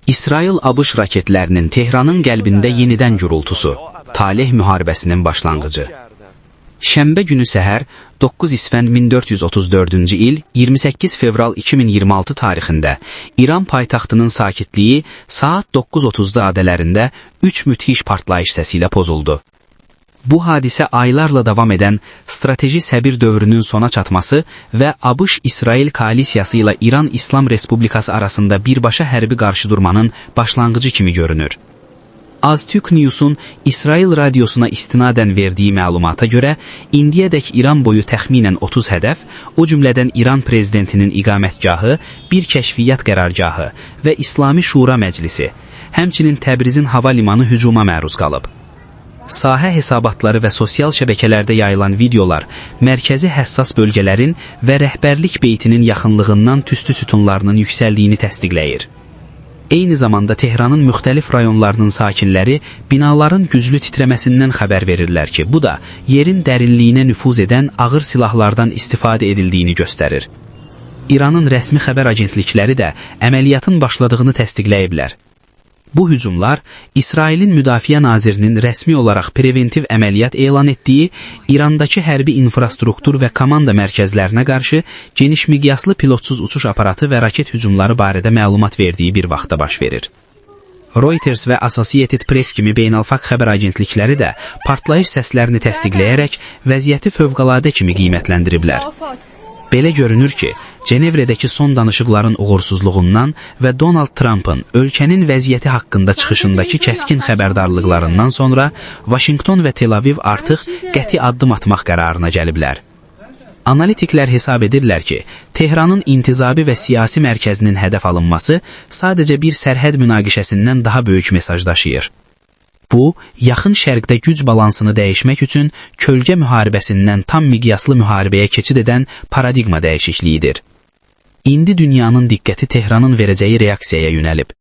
İsrail-ABŞ raketlərinin Tehranın qəlbində yenidən gurultusu, taleh müharibəsinin başlanğıcı. Şənbə günü səhər 9 İsfənd 1434-cü il 28 fevral 2026 tarixində İran paytaxtının sakitliyi saat 9:30-da adələrində 3 müthiş partlayış səsi ilə pozuldu. Bu hadisə aylarla davam edən strateji səbir dövrünün sona çatması və ABŞ-İsrail koalisiyası ilə İran İslam Respublikası arasında birbaşa hərbi qarşıdurmanın başlanğıcı kimi görünür. AzTürk News'un İsrail radiosuna istinadən verdiyi məlumata görə, indiyədək İran boyu təxminən 30 hədəf, o cümlədən İran prezidentinin iqamətgahı, bir kəşfiyyat qərargahı və İslami Şura Məclisi, həmçinin Təbrizin hava limanı hücuma məruz qalıb. Sahə hesabatları və sosial şəbəkələrdə yayılan videolar mərkəzi həssas bölgələrin və rəhbərlik beytinin yaxınlığından tüstü sütunlarının yüksəldiyini təsdiqləyir. Eyni zamanda Tehranın müxtəlif rayonlarının sakinləri binaların güclü titrəməsindən xəbər verirlər ki, bu da yerin dərinliyinə nüfuz edən ağır silahlardan istifadə edildiyini göstərir. İranın rəsmi xəbər agentlikləri də əməliyyatın başladığını təsdiqləyiblər. Bu hücumlar İsrailin Müdafiə Nazirinin rəsmi olaraq preventiv əməliyyat elan etdiyi İrandakı hərbi infrastruktur və komanda mərkəzlərinə qarşı geniş miqyaslı pilotsuz uçuş aparatı və raket hücumları barədə məlumat verdiyi bir vaxtda baş verir. Reuters və Associated Press kimi beynəlxalq xəbər agentlikləri də partlayış səslərini təsdiqləyərək vəziyyəti fövqəladə kimi qiymətləndiriblər. Belə görünür ki, Cenevrədəki son danışıqların uğursuzluğundan və Donald Trumpın ölkənin vəziyyəti haqqında çıxışındakı kəskin xəbərdarlıqlarından sonra Vaşinqton və Tel Aviv artıq qəti addım atmaq qərarına gəliblər. Analitiklər hesab edirlər ki, Tehranın intizabi və siyasi mərkəzinin hədəf alınması sadəcə bir sərhəd münaqişəsindən daha böyük mesaj daşıyır. Bu, Yaxın Şərqdə güc balansını dəyişmək üçün kölgə müharibəsindən tam miqyaslı müharibəyə keçid edən paradigma dəyişikliyidir. İndi dünyanın diqqəti Tehranın verəcəyi reaksiyaya yönəlib.